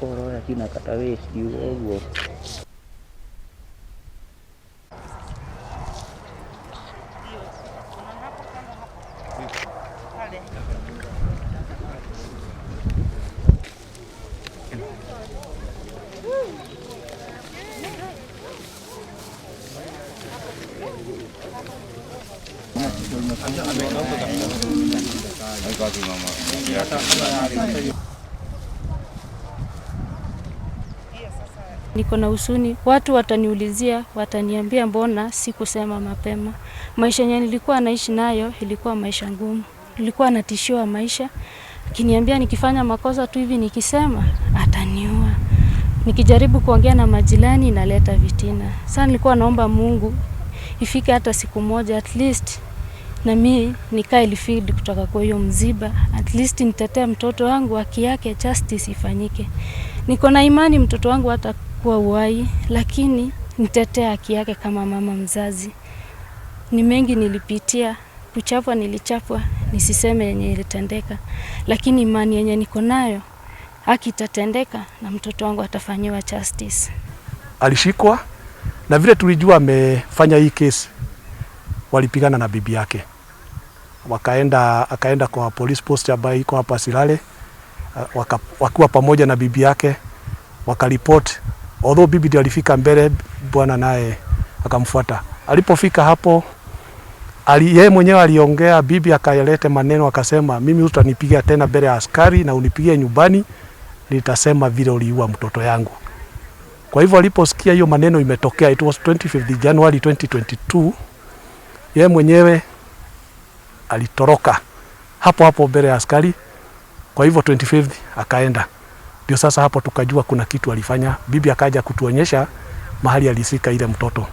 Ũroya kinakata waste ũguo. Niko na huzuni, watu wataniulizia, wataniambia mbona sikusema mapema. Maisha yenye nilikuwa naishi nayo ilikuwa maisha ngumu, nilikuwa natishiwa maisha, akiniambia nikifanya makosa tu hivi nikisema ataniua. Nikijaribu kuongea na majirani inaleta fitina. Sasa nilikuwa naomba Mungu ifike hata siku moja at least na mi nikae relieved kutoka kwa hiyo mziba, at least nitetee mtoto wangu, haki yake, justice ifanyike. Niko na imani mtoto wangu hatakuwa uhai, lakini nitetee haki yake kama mama mzazi. Ni mengi nilipitia, kuchapwa nilichapwa, nisiseme yenye ilitendeka, lakini imani yenye niko nayo haki itatendeka na mtoto wangu atafanyiwa justice. Alishikwa na vile tulijua amefanya hii kesi, walipigana na bibi yake, akaenda kwa police post ambayo iko hapa Silale, wakiwa pamoja na bibi yake wakaripoti. Although bibi ndiye alifika mbele, bwana naye akamfuata. Alipofika hapo yeye mwenyewe aliongea, bibi akalete maneno akasema, mimi utanipiga tena mbele ya askari na unipigie nyumbani, nitasema vile uliua mtoto yangu. Kwa hivyo aliposikia hiyo maneno imetokea, it was 25th January 2022, yeye mwenyewe alitoroka hapo hapo mbele ya askari. Kwa hivyo 25th akaenda. Ndio sasa hapo tukajua kuna kitu alifanya. Bibi akaja kutuonyesha mahali alizika ile mtoto.